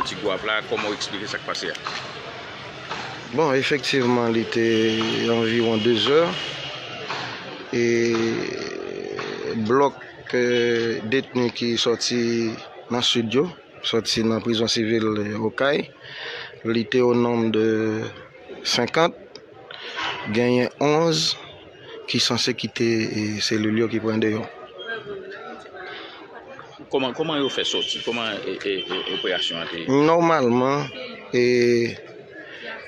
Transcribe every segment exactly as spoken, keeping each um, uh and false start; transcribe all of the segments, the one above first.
Ti Gwav la, kòman w eksplike sa k pase a? Bon, efektivman, li te anviwon de zè. E blòk eh, detni ki sòti nan sid yo, sòti nan prizon sivil eh, Okay, li te o nonb de senkant, genyen onz ki sanse kite eh, selil yo ki pran deyò. Kòman, kòman yo fè sòti? Kòman e, e, e, operasyon an te ye? Nòmalman, e,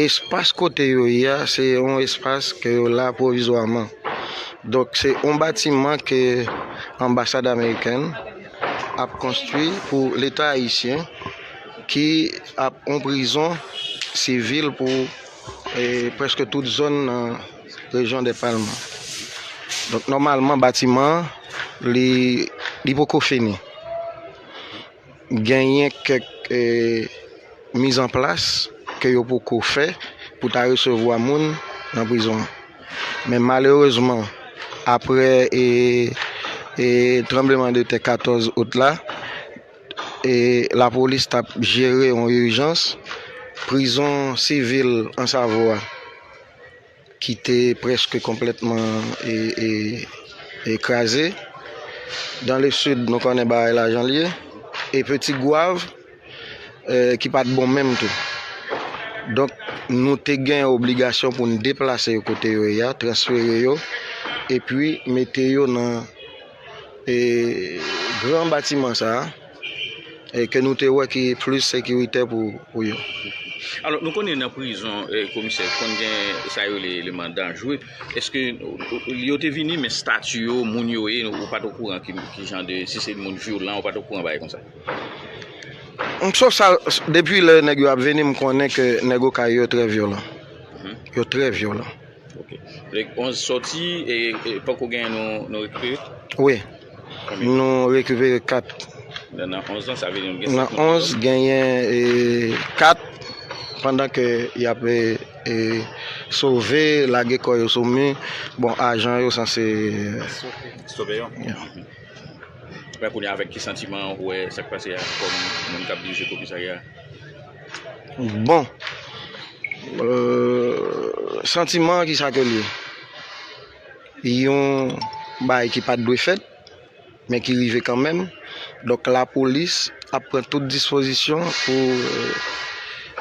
espas kote yo ye a, se yon espas ke yo la pwovizwaman. Donk, se yon batiman ke anbasad amerikèn ap konstwi pou Leta ayisyen, ki ap yon prizon sivil pou e, prèske tout zòn nan rejyon dè Palm. Donk, nòmalman, batiman an, li, li poko fini. Genyen kèk e, mizanplas ke yo poko fè pou ta resevwa moun nan prizon an. Men malerezman, apre e, e, tranbleman de tè katòz out la, e, lapolis t ap jere yon ijans, prizon sivil Ansavo a, ki te prèske konplètman e, e, e kraze. Dan le sid, nou konnen bagay la jan l ye. E Peti Gwav, eh, ki pa t bon menm tou. Donk, nou te gen obligasyon pou n deplase yo kote yo ye a, transfere yo, epi mete yo nan eh, gran batiman sa a, eh, ke nou te wè ki plis sekiritè pou, pou yo. Alò, nou konnen nan prizon, eh, komisè, konn gen sa yo rele eleman danjre. Èske yo te vini, men estati yo, moun yo ye, ou pa t okouran ki, ki jan de, si se moun vyolan, ou pa t okouran bagay konsa? M sof sa, depi lè nèg yo ap vini, m konnen ke nèg Okay yo trè vyolan. Yo trè vyolan. Ok. Donk, onz sòti, e, e poko genyen nou, nou rekipere? Wi. Konbyen? Nou rekipere kat. Nan, nan onz lan, sa vle di nou gen Nan sèt moun onz, genyen e, kat, pandan ke y ap e, e, sove, lage kò yo sou mi. Bon, ajan yo sanse Stope yo? Yeah. Men kounye a, avèk ki santiman ou wè sa k pase a kòm moun k ap dirije komisarya a? Bon, euh, santiman an, ki sa ke l ye? Yon bagay ki pa t dwe fèt, men ki rive kanmenm. Donk, lapolis ap pran tout dispozisyon pou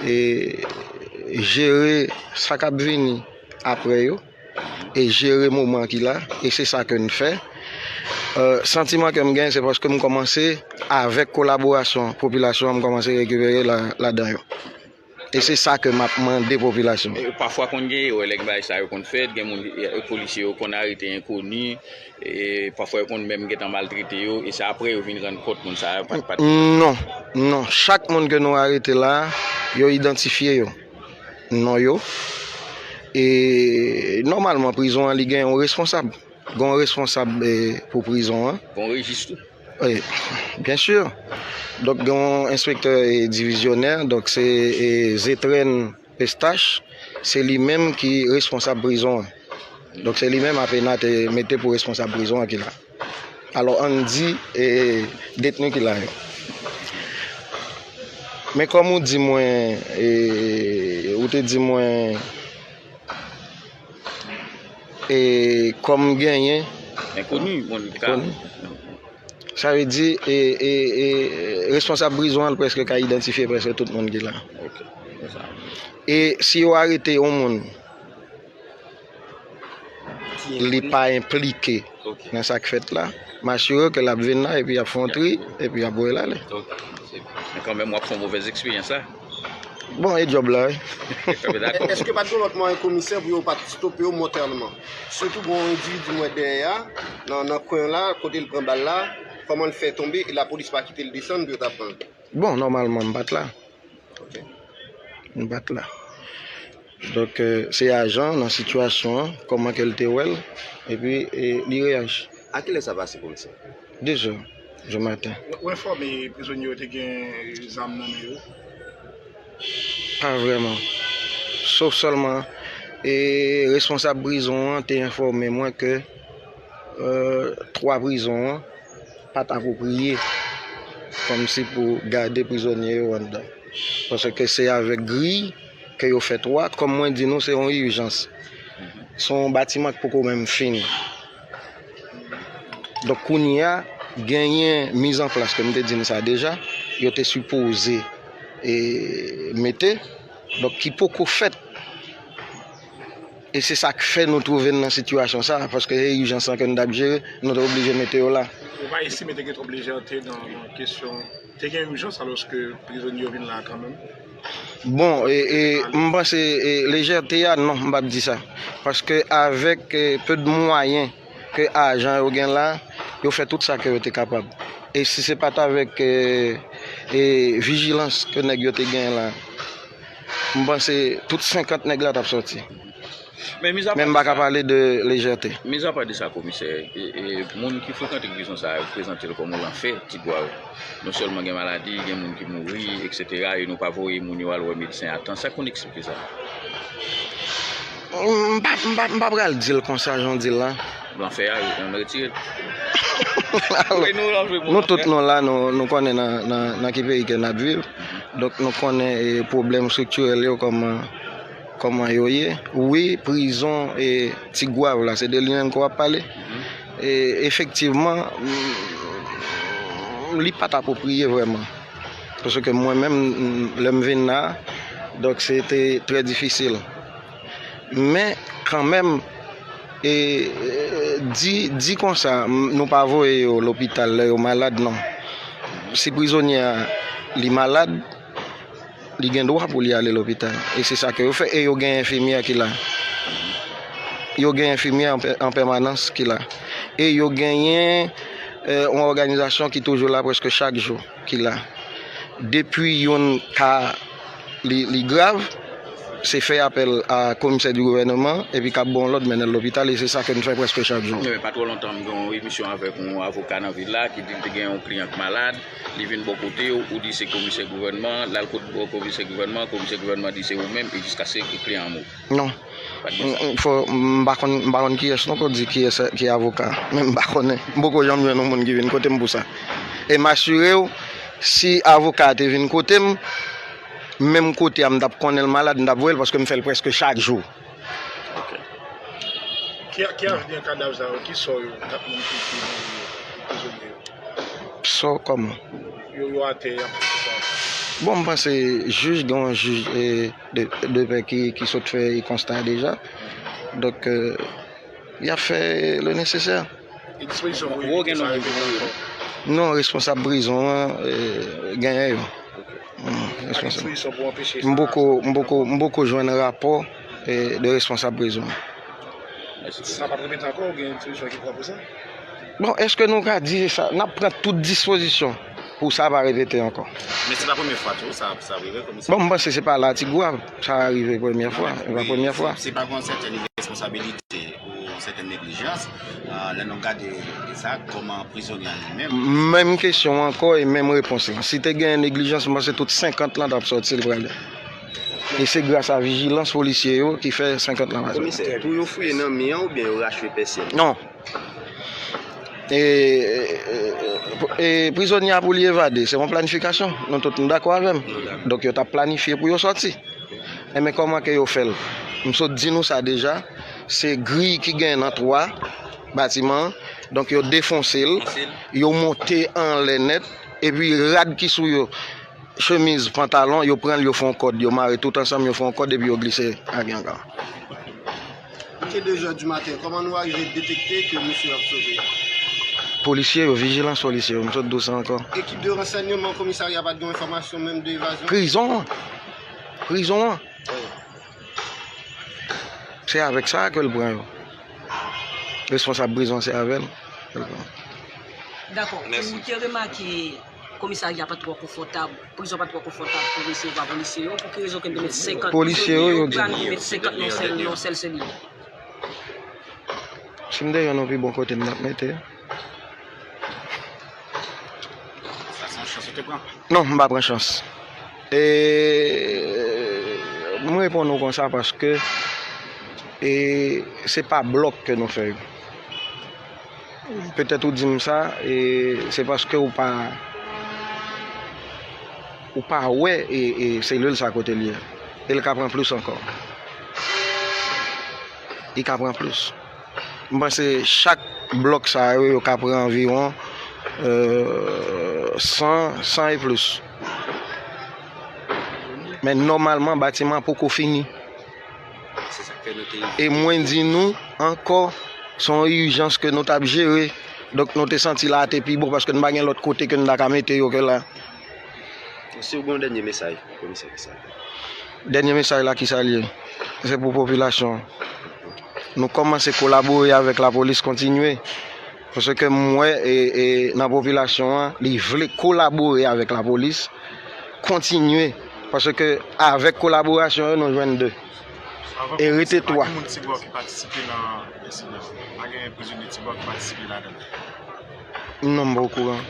e, jere sa k ap vini apre yo e jere moman ki la, e se sa ke n fè. Euh, santiman ke m gen, se paske m kòmanse, avèk kolaborasyon popilasyon an, m kòmanse rekipere la, ladan yo. E se sa ke m ap mande popilasyon an. E pafwa konn gen erè lè bagay sa yo konn fèt, gen moun, e, polisye yo konn arete enkoni, e pafwa yo konn menm gentan maltrete yo, e se apre yo vin rann kont moun sa yo pa t, pa t. Non, non. Chak moun ke nou arete la, yo idantifye yo. Non yo. E nòmalman, prizon an, li gen yon responsab. Gen yon responsab e, pou prizon an. Bon rejis tou. Wi, byen si. Donk, gen yon enspektè e, divizyonè, donk se e, Zetren Eustache, se li menm ki responsab prizon an. Donk, se li menm Apena te mete pou responsab prizon an ki la. Alò, ann di e, detni ki la yo. Men kòm ou di mwen, e, ou te di mwen, e, kòm genyen, Enkoni, moun ka. Enkoni. Sa vle di, e, e, e, responsab prizon an, l prèske ka idantifye prèske tout moun ki la. Ok. Konsa. E si yo arete yon moun, li pa enplike Ok. nan sa k fèt la, m asire w ke l ap vin la epi y ap fè yon tri epi y ap voye l ale. Ok. Se, men kanmenm, w ap fè yon movèz eksperyans la. Bon, e djòb la, wi. Kanmenm, dakò. Èske pa t gen lòt mwayen, komisè, pou yo pa t stope yo mòtèlman? Sitou gen yon endividi m wè dèyè a, nan, nan kwen la, kote l pran bal la, kòman l fè tonbe, e lapolis pa kite l desann pou yo ta pran l? Bon, nòmalman, m pa t la. Ok. M pa t la. Donk, eh, se ajan nan sitiyasyon an, kòman ke l te wè l, epi e, li reyaji. A kilè sa pase, komisè? De zè di maten. Ou enfòme prizonye yo te gen zam nan men yo? Pa vrèman. Sof sèlman, e, responsab prizon an te enfòme mwen ke eh, twa prizon an pa t apwopriye kòmsi pou gade prizonye yo anndan. Paske se avèk griy ke yo fè twa, kòm mwen di nou, se yon ijans. Se yon batiman ki poko menm fini. Donk, kounye a, genyen mizanplas, ke m te di n sa deja, yo te sipoze e, mete, donk, ki poko fèt. E se sa k fè nou twouve n nan sitiyasyon sa a, paske se ijans lan ke n t ap jere, nou te oblije mete yo la. Ou pa estime te gen twòp lejète nan, nan kesyon, te gen ijans alòske prizonye yo vin la kanmenm? Bon, e, e, m panse e, lejète a, non, m p ap di sa. Paske avèk e, peu de moyens ke ajan yo gen la, yo fè tout sa ke yo te kapab. E si se pa t avèk e, e, vijilans ke nèg yo te gen la, m panse tout senkant nèg la t ap sòti. Men mizapa Men m pa ka pale de lejète. Mizapa de sa, komisè, e, e, moun ki frekante prizon sa a, yo prezante l kòm yon lanfè, Ti Gwav. Non sèlman gen maladi, gen moun ki mouri, eksetera, e nou pa voye moun yo al wè medsen a tan. Sa konn eksplike sa? M pa, m pa, m pa pral di l konsa, jan w di l la. Lanfè a, yo konn retire l. Alò, nou tout nou la, nou, nou konnen nan, nan, nan ki peyi ke n ap viv. Donk, nou konnen e, pwoblèm estriktirèl yo kòman, kòman yo ye. Wi, prizon e, Ti Gwav la, se de li menm ke w ap pale. E, efektivman, m, li pa t apwopriye vrèman. Paske mwen menm, m, lè m vin la, donk se te trè difisil. Men, kanmenm, e, e, di, di konsa, m, nou pa voye yo lopital lè yo malad, non. Si prizonye a, li malad, li gen dwa pou li ale lopital. E se sa ke yo fè. E yo gen enfimyè ki la. Yo gen enfimyè an pè-, an pèmanans ki la. E yo genyen e, yon òganizasyon ki toujou la prèske chak jou, ki la. Depi yon ka li, li grav, se fè apèl a komisè di gouvènman, epi k ap ba w lòd mennen l lopital, e se sa ke n fè prèske chak jou. Wi, men pa twò lontan, m gen yon emisyon avèk yon avoka nan vil la ki di l te gen yon kliyan k malad, li vin bò kote w, ou di se komisè gouvènman, l al kot komisè gouvènman, komisè gouvènman di se ou menm, e jiskaske kliyan an mouri. Non. Pa t gen sa. M, fò, m pa konn, m pa konn kiyès non ke w di kiyès ki avoka. Men m pa konnen. M poko janm jwenn yon moun ki vin kote m pou sa. E m asire w, si avoka a te vin kote m, menm kote a m t ap konnen l malad, m t ap voye l paske m fè l prèske chak jou. Ok. Ki, ki avni kadav sa yo? Ki sò yo? Kat moun ki, ki mouri yo? Prizonye yo? Sò kòman? Yo, yo atè, y ap fè sa. Bon, m panse jij, gen yon jij e, de, de pè ki, ki sot fè konsta a deja. Donk, e, y ap fè le nesesè. E dispozisyon pou evite sa repete ankò? Non, responsab prizon an e, genyen yo. Ok. Mm, responsab. Pa gen solisyon pou anpeche sa? M poko, m poko, m poko jwenn rapò e, de responsab prizon. Sa p ap repete ankò, ou gen solisyon ki pran pou sa? Bon, èske nou ka di sa? N ap pran tout dispozisyon pou sa pa repete ankò. Men se pa premye fwa tou, sa, sa rive, komisè? Bon, m panse se pa la Ti Gwav sa rive premye fwa. Se pa premye fwa. Se, se pa gen yon sètèn responsabilite ou yon sètèn neglijans, a, lè nou gade sa, kòman prizonye a li menm? Menm kesyon ankò e menm repons lan. Si te gen neglijans, m panse tout senkant lan t ap sòti, l prale. E se gras a vijilans polisye yo ki fè senkant lan pa sòti. Komisè, tou yo fouye nan mi an oubyen yo rache pèsyèn? Non. E, e, e, e, prizonye a pou li evade, se yon planifikasyon. Nou tout nou dakò avè m. Nou dakò. Donk yo t ap planifye pou yo sòti. Enben kòman ke yo fè l? M sot di nou sa deja. Se griy ki gen nan twa batiman an. Donk yo defonse l. Defonse l. Yo monte anlè nèt. Epi rad ki sou yo, chemiz, pantalon, yo pran l, yo fè yon kòd, yo mare tout ansanm, yo fè yon kòd epi yo glise avyon ankò. Li te de zè di maten, kòman nou arive detekte ke mesye yo ap sove? Polisye yo, vijilans polisye yo, m sot di w sa ankò. Ekip de ransèyman komisarya pa t gen enfòmasyon menm de evazyon? Prizon an. Prizon an. Wi. Se avèk sa ke l pran yo. Responsab prizon, se avè l ke l pran. Dakò. Mèsi. Ou te remake komisarya pa t twò konfòtab, prizon pa t twò konfòtab pou resevwa polisye yo? Pou ki rezon ke n te met senkant? Polisye yo, yo di. Yo planifiye met senkant nan yon sèl, nan yon sèl selil? Si m te jwenn yon pi bon kote, m t ap mete. Sa se yon chans ou te pran? Non, m pa pran chans. E, m reponn ou konsa paske, e, se pa blòk ke nou fè yo. Petèt ou di m sa, e, se paske ou pa, Ou pa wè e, e selil sa kote l ye. E l ka pran plis ankò. Li ka pran plis. M panse chak blòk sa yo, yo ka pran anviwon, euh, san, san e plis. Men nòmalman, batiman an poko fini. E mwen di nou ankò, se yon ijans ke nou t ap jere. Donk, nou te santi la a te pi bon, paske nou pa gen lòt kote ke nou ta ka mete yo ke la. Si w gen yon dènye mesaj pou komisè, ki sa l ye? Dènye mesaj la, ki sa l ye? Se pou popilasyon an. Nou kòmanse kolabore avèk lapolis, kontinye. Paske m wè, e, e, nan popilasyon an, li vle kolabore avèk lapolis, kontinye. Paske avèk kolaborasyon yo, nou jwenn de. E rete twa. Pa gen moun Tigwav ki patisipe nan ensidan? Pa gen prizonye Tigwav ki patisipe ladan? Non, m pa okouran.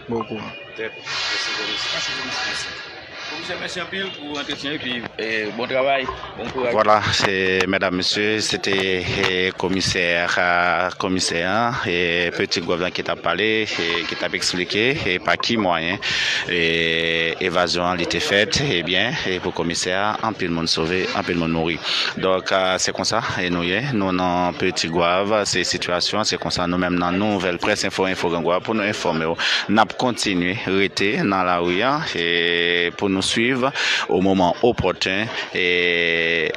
M pa okouran. Trè byen. Mèsi, komisè. Komisè, mèsi anpil pou antretyen epi, eh, bon travay, bon kouraj. Vwala, se, medam, mesye, se te, eh, komisè, ah, komisè an, eh, Ti Gwòv lan ki t ap pale, eh, ki t ap eksplike, eh, pa ki mwayen, eh, evazyon an li te fèt, ebyen, eh, pou komisè a, anpil moun sove, anpil moun mouri. Donk, ah, se konsa, e nou ye, nou nan Ti Gwòv, se sitiyasyon, se konsa nou menm nan Nouvèl Près Enfo, Enfo Gran Gwòv, pou nou enfòme w. N ap kontinye rete nan lari a, e pou nou swiv o moman opòten, e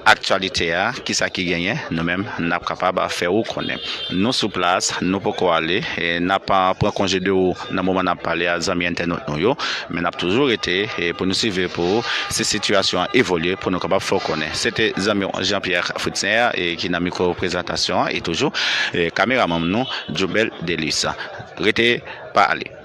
aktyalite a, kisa ki genyen, nou menm, n ap kapab fè ou konnen. Nou sou plas, nou poko ale, e n ap, ah, pran konje de ou nan moman n ap pale a, zanmi entènot nou yo, men n ap toujou rete, e pou nou swiv pou si sitiyasyon an evolye, pou nou kapab fè w konnen. Se te zanmi w Jean Pierre Fritzner, e ki nan mikwo prezantasyon an, e toujou, e kameramanm nou, Joubel Delis. Rete pa ale.